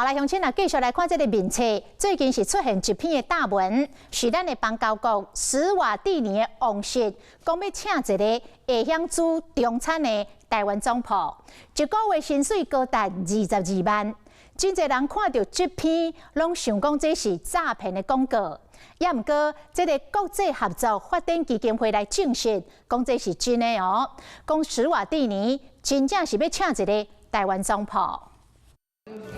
來鄉親啊，繼續來看這个面冊，最近是出現一篇的貼文，是咱的邦交國史瓦蒂尼的王室，講欲請一个會曉煮中餐的台灣總鋪，一个月薪水高達22萬。真濟人看著這篇，攏想講這是詐騙的廣告。也毋過，這个國際合作發展基金會來證實，講這是真的哦。講史瓦蒂尼真正是欲請一个台灣總鋪。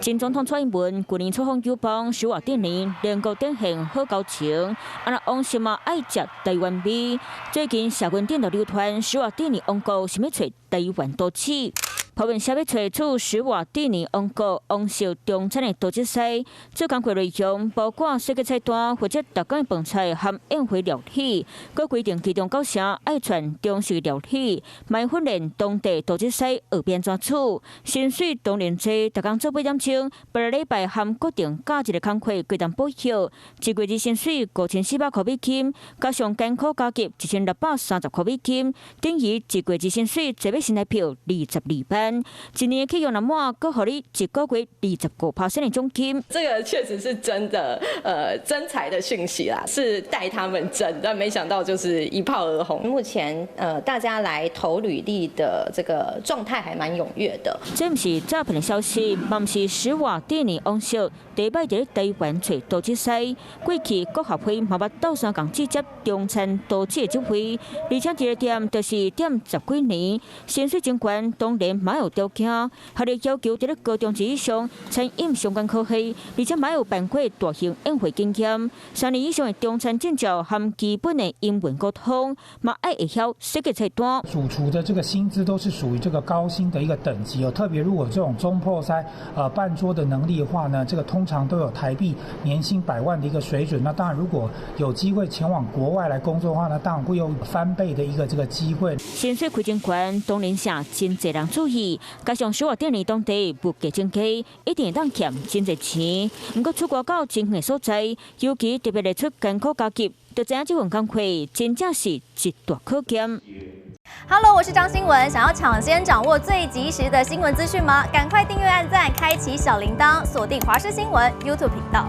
前總統蔡英文舊年出訪友邦史瓦帝尼，兩國展現好交情。啊，若王室嘛愛食台灣味。最近社群頂頭流傳史瓦帝尼王國想欲揣台灣廚師。鋪文寫欲揣出史瓦帝尼王國王室中餐的廚師，做工課內容包括設計菜單、負責逐工飯菜和宴會料理。閣規定其中九成愛傳中式料理，嘛訓練當地廚師學欲按怎煮。薪水當然濟，逐工做8點鐘，拜六禮拜含國定假日的工課規當補休。一月日薪水5400塊美金，加上艱苦加給1630塊美金，等於一月日薪水坐欲新台票22萬。一年的契約若滿，閣予你一個月25%的獎金。這個確實是真的，徵才的訊息啦，是帶他們徵，但沒想到就是一炮而紅。目前，大家來投履歷的這個狀態還蠻踴躍的。這毋是詐騙的消息，嘛毋是史瓦帝尼王室第一擺佇台灣揣廚師。過去國合會嘛捌鬥相共接中餐廚師的職位，而且這个店就是店十幾年，薪水真懸，當然嘛有條件，學歷要求佇咧高中及以上，餐飲相關科系，而且嘛有辦過大型宴會經驗，3年以上的中餐證照含基本的英文溝通，嘛愛會曉設計菜單。主廚的這個薪資都是屬於這個高薪的一個等級哦，特別如果這種總鋪師辦桌的能力的話呢，這個通常都有台幣年薪百萬的一個水準。那當然，如果有機會前往國外來工作的話呢，當然會有翻倍的一個這個機會。薪水開真懸，當然是真濟人注意。加上史瓦帝尼當地物價真低，一定會當儉真濟錢。毋過出國到真遠的所在，尤其特別列出艱苦加給，就知影這份工課真正是一大考驗。 Hello，我是張新文。想要搶先掌握最及時的新聞資訊嗎？趕快訂閱、按讚、開啟小鈴鐺，鎖定華視新聞 YouTube 頻道。